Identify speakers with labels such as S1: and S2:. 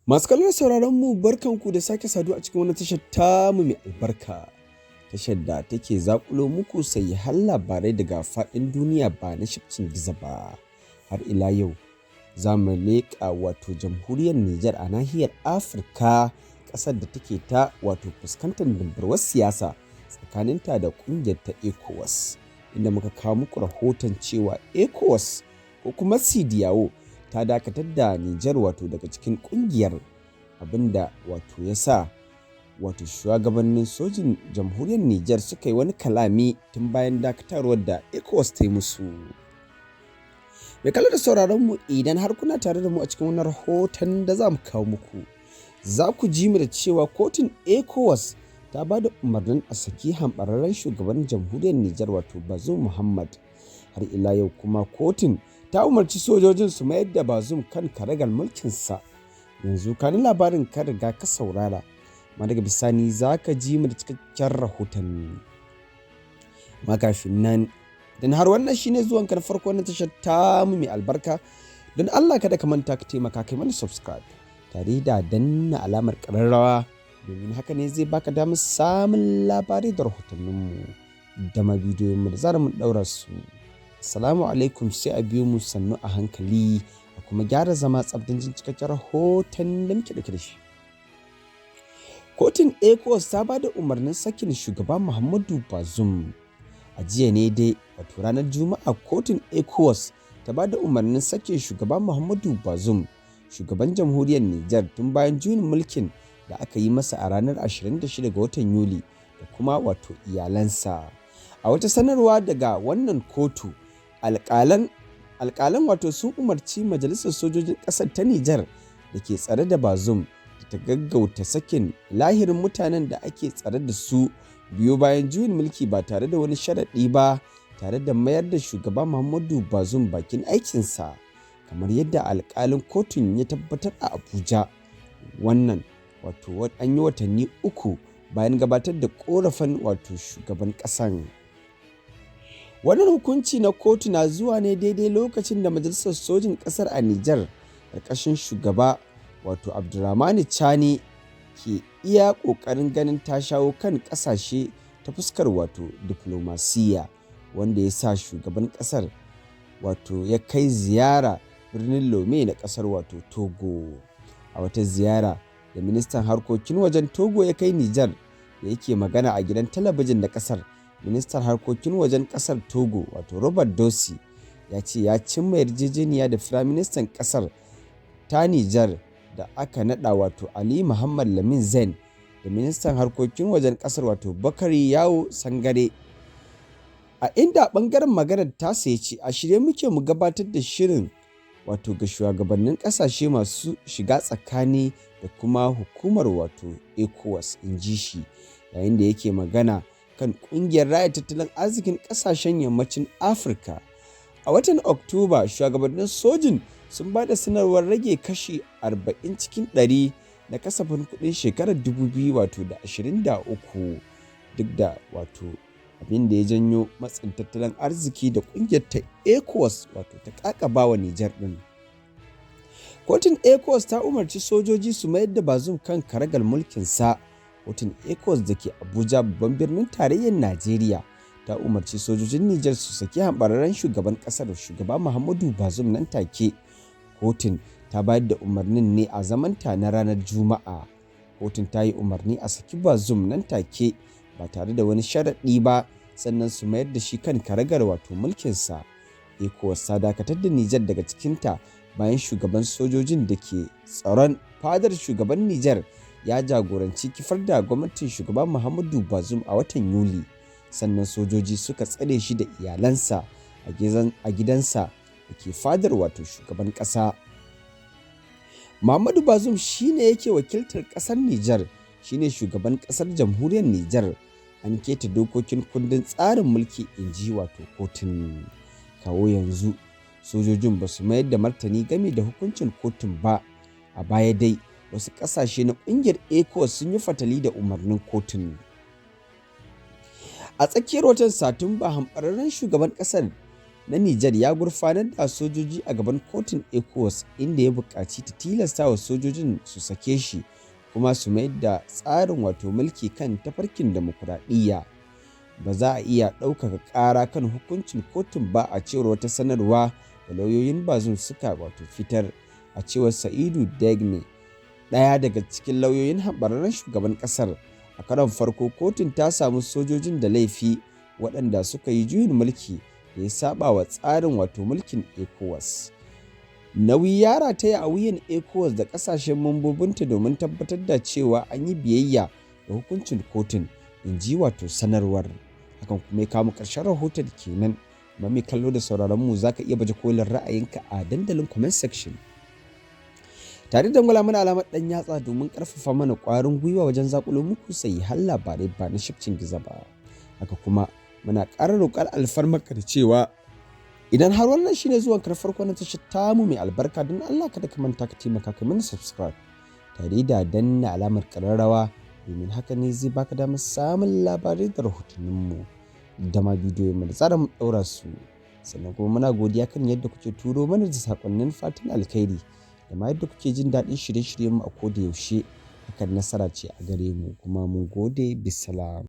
S1: Masu kallon sauraron mu, barkanku da sake saduwa a cikin wannan tashar tamu mai albarka. Tashar da take zakulo muku har labarai daga faɗin duniya ba na shafcin gizo ba. Har ila yau za mu leƙa wato Jamhuriyar Nijar a nahiyar Afirka, ƙasar da take ta wato fuskantar dambarwar siyasa tsakaninta da ƙungiyar ta ECOWAS. Inda muka kawo muku rahoton cewa ECOWAS ko kuma CEDEAO ta dakatar da Nijar wato daga cikin ƙungiyar, abinda wato ya sa wato shugabannin sojin Jamhuriyar Nijar suka yi wani kalami tun bayan dakatarwar da ECOWAS ta yi musu. Mai kallo da sauraron mu, idan har kuna tare da mu a cikin wannan rahoton da za mu kawo muku, za ku ji mu da cewa kotun ECOWAS ta ba da umarnin a saki hamɓararren shugaban Jamhuriyar Nijar wato Bazoum Muhammad. Har ila yau kuma kotun ta umarci sojojin su mayar da Bazoum kan karagar mulkinsa. Yanzu kanin labarin ka riga ka saurara, amma daga bisani za ka ji mu da cikakken rahoton. Amma kafin nan, idan har wannan shine zuwanka na farko wannan tashar tamu mai albarka, don Allah kada ka manta ka taimaka kai mana subscribe tare da danna alamar ƙararrawa, domin haka ne zai baka damar samun labarai da rahotanninmu da ma bidiyoyinmu da zarar mun ɗaura su. Assalamu alaikum, sai a biyo mu sannu a hankali a kuma gyara zama tsaf don jin cikakken rahoton da muke ɗauke da shi. Kotun ECOWAS ta ba da umarnin sakin shugaba Muhammadu Bazoum. A jiya ne dai, wato ranar Juma'a, kotun ECOWAS ta ba da umarnin sakin shugaba Muhammadu Bazoum, shugaban Jamhuriyar Nijar tun bayan juyin mulkin da aka yi masa a ranar 26 ga watan Yuli, da kuma wato iyalansa. A wata sanarwa daga wannan kotu, alƙalan wato sun umarci majalisar sojojin ƙasar ta Nijar da ke tsare da Bazoum da ta gaggauta sakin lahirin mutanen da ake tsare da su biyo bayan juyin mulki ba tare da wani sharaɗi ba, tare da mayar da shugaba Muhammadu Bazoum bakin aikinsa, kamar yadda alƙalin kotun ya tabbatar a Abuja. Wannan wato an yi watanni 3 bayan gabatar da ƙorafin wato shugaban ƙasan. Wannan hukunci na kotu na zuwa ne daidai lokacin da majalisar sojin ƙasar a Nijar ƙarƙashin shugaba wato Abdurrahmani Chani ke iya ƙoƙarin ganin ta shawo kan ƙasashe ta fuskar wato diflomasiyya, wanda ya sa shugaban ƙasar wato ya kai ziyara birnin Lome na ƙasar wato Togo. A wata ziyara da ministan harkokin wajen Togo ya kai Nijar, da yake magana a gidan talabijin na ƙasar, ministan harkokin wajen ƙasar Togo wato Robert Dossi ya ce ya cimma yarjejeniya da firaministan ƙasar ta Nijar da aka naɗa wato Ali Muhammad Lamin Zain da ministan harkokin wajen ƙasar wato Bakari Yawo Sangare. A inda ɓangaren maganar tasa ya ce a shirye muke mu gabatar da shirin wato ga shugabannin ƙasashe masu shiga tsakani da kuma hukumar wato ECOWAS, in ji shi, yayin da yake magana kan ƙungiyar raya tattalin arzikin ƙasashen yammacin Afirka. A watan Oktoba, shugabannin sojin sun ba da sanarwar rage kashi 40 cikin 100 na kasafin kuɗin shekarar 2023, duk da wato abin da ya janyo matsin tattalin arziki da ƙungiyar ta ECOWAS wato ta ƙaƙaba wa Nijar ɗin. Kotun ECOWAS ta umarci sojoji su mayar da Bazoum kan karagar mulkinsa. Kotun ECOWAS da ke Abuja, babban birnin tarayyar Najeriya, ta umarci sojojin Nijar su saki hamɓararren shugaban ƙasar, shugaba Muhammadu Bazoum, nan take. Kotun ta bayar da umarnin ne a zamanta na ranar Juma'a. Kotun ta yi umarni a saki Bazoum nan take ba tare da wani sharaɗi ba, sannan su mayar da shi kan karagar wato mulkinsa. ECOWAS ta dakatar da Nijar daga cikinta bayan shugaban sojojin da ke tsaron fadar shugaban Nijar ya jagoranci kifar da gwamnatin shugaba Muhammadu Bazoum a watan Yuli. Sannan sojoji suka tsare shi da iyalansa a gidansa da ke fadar wato shugaban ƙasa. Muhammadu Bazoum shi ne yake wakiltar ƙasar Nijar, shi ne shugaban ƙasar Jamhuriyar Nijar. An keta dokokin kundin tsarin mulki, in ji wato kotun. Kawo yanzu sojojin ba su mayar da martani game da hukuncin kotun ba. A baya dai wasu ƙasashe na ƙungiyar ECOWAS sun yi fatali da umarnin kotun. A tsakiyar watan Satumba, hamɓararren shugaban ƙasar na Nijar ya gurfanar da sojoji a gaban kotun ECOWAS, inda ya buƙaci ta tilastawa sojojin su sake shi kuma su mayar da tsarin wato mulki kan tafarkin dimokuraɗiyya. Ba za a iya ɗaukaka ƙara kan hukuncin kotun ba, a cewar wata sanarwa da lauyoyin Bazoum suka wato fitar. A cewar Sa'idu Diagne, ɗaya daga cikin lauyoyin hambararren shugaban ƙasar, a karon farko kotun ta samu sojojin da laifi waɗanda suka yi juyin mulki da ya saba wa tsarin wato mulkin ECOWAS. Nauyi ya rataya a wuyan ECOWAS da ƙasashen mambobinta domin tabbatar da cewa an yi biyayya da hukuncin kotun, in ji wato sanarwar. Hakan kuma ya kawo ƙarshen rahoton kenan. Amma mai kallo da sauraron mu, za ka iya baje kolin ra'ayinka a dandalin comment section, tare da dangwala mana alamar ɗan yatsa domin ƙarfafa mana ƙwarin gwiwa wajen zaƙulo muku har labarai ba na shafcin giza ba. Haka kuma muna ƙara roƙar alfarmarka da cewa idan har wannan shine zuwan ka na farko na tashar tamu mai albarka, don Allah kada ka manta ka taimaka ka mana subscribe tare da danna alamar ƙararrawa, domin haka ne zai baka damar samun labarai da rahotanninmu da ma bidiyoyin mu da zarar mu ɗaura su. Sannan kuma muna godiya kan yadda kuke turo mana da sakonnin fatan alkhairi da ma yadda kuke jin daɗin shirye-shiryenmu a koda yaushe. Hakan nasara ce a gare mu, kuma mun gode. Bisalam.